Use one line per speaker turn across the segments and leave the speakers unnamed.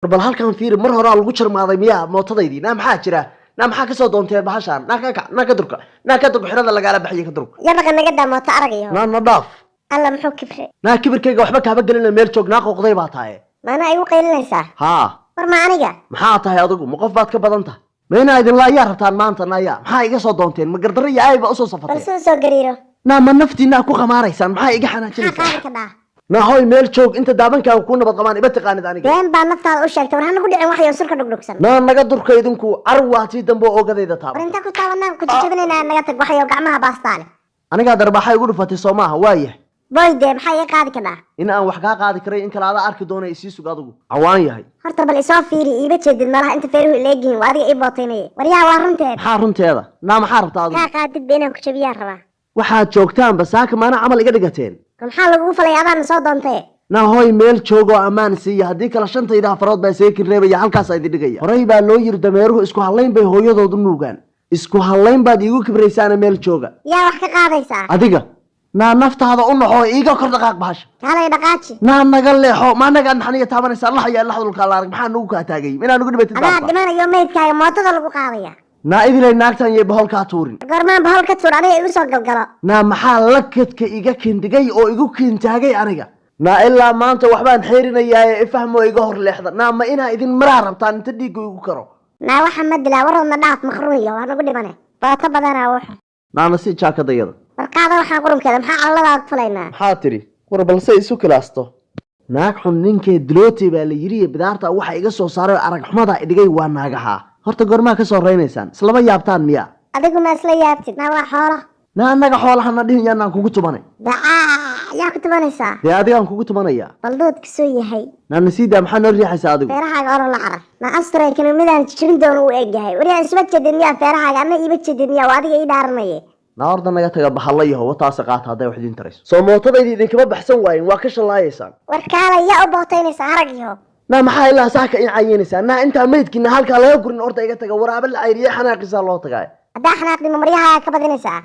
Bal halkan fiiri, mar horaa lagu jarmaaday miyaa mootadaydii? Naa maxaa jira? Naa maxaa kasoo doonteen bahashaan? Naa ka kac, naa ka durka, naa ka durka, xirada lagaala baxiyay, ka durka.
Yabaqa naga daa, mooto aragayo.
Naa na dhaaf.
Alla muxuu kibre!
Naa kibirkayga waxba kaaba gelina, meel joog. Naa qooqday baa tahay.
Maanaa igu qaylinaysaa?
Haa.
War ma aniga?
Maxaa tahay adigu? Ma qof baad ka badan tahay? Ma inaa idinla ayaa rabtaan maanta? Naya, maxaa iga soo doonteen? Ma gardarro iyo aay baa usoo
Bal
safateen?
Suu soo gariiro.
Naa ma naftiinaa ku khamaaraysaan? Maxaa iga
Maxaa
xanaajinaysaa?
qaadi ka dhaa?
Naa hoy, meel joog inta daabankaaga kuu nabad qabaan. Iba taqaanid aniga.
Been baa naftaada u sheegtay. War hanagu dhicin waxyo sulka dhugdhugsan.
Naa naga durka idinku, carwaatii dambe oo ogadayda taaba.
War inta ku taabanaan ku jajabinaynaa, naga tag waxyo gacmaha baastaale.
Anigaa darbaaxa igu dhufatay, soo maaha? Waayahay.
Boy dee, maxaa iga qaadi ka dhaa?
In aan wax kaa qaadi karay in kale ada arki doona, isii sug adigu, cawaan yahay.
Horta bal isoo fiiri, iiba jeedid malaha inta feeruhu ileegyihiin. Waa adiga ii bootaynaya. Waryaha, waa runteed.
Maxaa runteeda? Naa maxaa rabtaa adigu?
Kaa qaadid ba inaan ku jabiyaan rabaa.
Waxaad joogtaanba saaka maana camal iga dhigateen.
War maxaa lagugu falay? Adaana soo doontay.
Naa hoy, meel joogoo ammaan siiya, haddii kale shantayda afarood baa isaga kin reebaya, halkaasaa idin dhigaya. Horey baa loo yiri, dameeruhu isku hallayn bay hooyadoodu nuugaan. Isku hallayn baad iigu kibraysaana, meel jooga.
Yaa wax ka qaadaysaa?
Adiga naa naftaada u naxo, iiga kor dhaqaaq bahasha.
Kaalay, dhaqaaji.
Naa naga leexo, ma anagaa naxaniya taabanaysaa? Laxaya lax dhulkaa la arag. Maxaa nagu kaa taagay? Inaa nagu dhibatid?
Adaa
baabta.
Dhimanayo maydkaaga mootada lagu qaadaya.
Naa idilay, naagtan yay bahol kaa tuurin.
Goormaan bahol ka tuur? Aniga igu soo galgalo.
Naa maxaa lakadka iga kindhigay oo igu kintaagay aniga? Naa ilaa maanta waxbaan xeerinayaaye, ifahmo, iga hor leexda. Naa ma inaa idin maraa rabtaan inta dhiigga igu karo?
Naa waxa ma dilaa? Waroodna dhaaf, maqruuyo waa nagu dhimane, booto badanaa wuxu.
Naana si jaakadayada.
War qaada waxaan qurunkeeda, maxaa calladaad fulaynaa?
Maxaa tidhi? War balse isu kilaasto, naag xun ninkee dilootay baa la yidhi. Bidaarta waxa iga soo saaray oo arag xumada idhigay waa naagahaa. Horta goormaa ka soo raynaysaan? Islama yaabtaan miya?
Adigu ma isla yaabtid? Naa waa xoolo.
Naa annaga xoolahana dhihin, yaanaan kugu tumanay.
Dacaa yaa ku tumanaysaa?
Dee adigaan kugu tumanaya.
Bal duudka soo yahay.
Naa nasiida, maxaa noo riixaysaa adigu?
Feerahaaga oro la carar. Naa asturay, kana midaan jijibin doono u eg yahay. Wariyaa, isma jeedid miyaa feerahaaga? Anna iima jeedid miyaa? Waa adiga ii dhaaranaye.
Naa orda, naga taga bahalla yaho, wataase qaata hadday wax idiin tarayso. Soo mootadayda idinkama baxsan waayin, waa ka shallaayaysaan.
War kaalay, yaa u bootaynaysaa harag yaho?
Naa maxaa ilaa saaka in cayinaysaa? Naa intaa maydkiina halkaa laga gurin, orda iga taga. Waraaba la cayriyey xanaaqisaa loo tagaa.
Haddaa xanaaqdimo maryahaaga ka badinaysaa.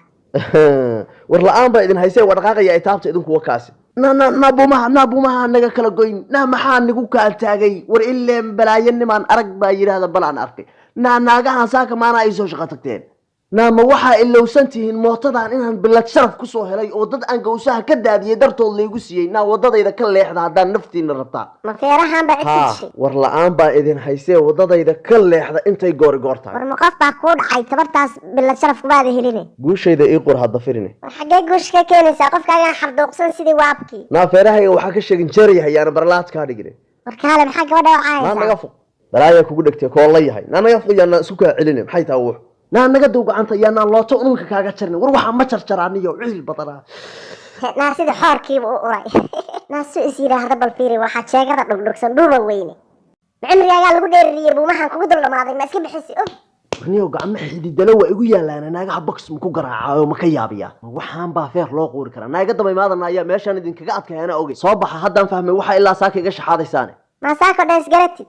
War la-aan baa idin haysee, waa dhaqaaqaya ay taabta idinku wakaasi. Na na na buumaha, na buumaha naga kala goyn. Na maxaa nagu kaa taagay? War ileen balaayo nimaan arag baa yidhaahda bal aan arkay. Na naagahan saaka maana ay soo shaqo tagteen. Na ma waxaa ilowsan tihiin mootadan inaan bilad sharaf kusoo helay oo dad aan gawsaha ka daadiyey dartood laygu siiyey? Na wadadayda ka leexda haddaan naftiina rabtaa.
Ma feerahan baa cid ku
Haa.
dishay?
War la-aan baa idin haysee, wadadayda ka leexda intay goori goor tahay.
War ma qof baa kuu dhacay? Tabartaas bilad sharaf kumaada heline.
Guushayda ii qor hadda firine.
War xaggee guusha ka keenaysaa qofkaagaan xarduuqsan sidii waabkii?
Naa feerahayga waxaa ka sheegin jeerayahay, yaana barlaad kaa dhigine.
War kaale, maxaa gabadha u
Naa
caayaysaa?
Naga fuq, balaayaa kugu dhegtay, koolla yahay. Naa naga fuq, yaanaan isku kaa celine. Maxay tahay wuux? Naa naga dow gacanta, yaanaan looto ununka kaaga jarin. War waxaa ma jarjaraaniyo, ciil badanaa.
Naa sida xoorkiiba u uray. Naa su is yidhaahda, bal fiiri waxaa jeegada dhugdhugsan dhuuba weyne. Ma cimrigaagaa lagu dheerariyey buumahan kugu dul dhamaaday? Ma iska bixisi uf?
Warniyow, gacmo xididalo waa igu yaalaana. Naagaha box ma ku garaacaayo? Ma ka yaabiyaa? Ma waxaan baa feer loo quuri karaa? Naa iga daba imaadana ayaa meeshaan idinkaga adkayaana ogey. Soo baxa, haddaan fahmay waxaa ilaa saaka iga shaxaadaysaane.
Maa saako dhan isgaratid?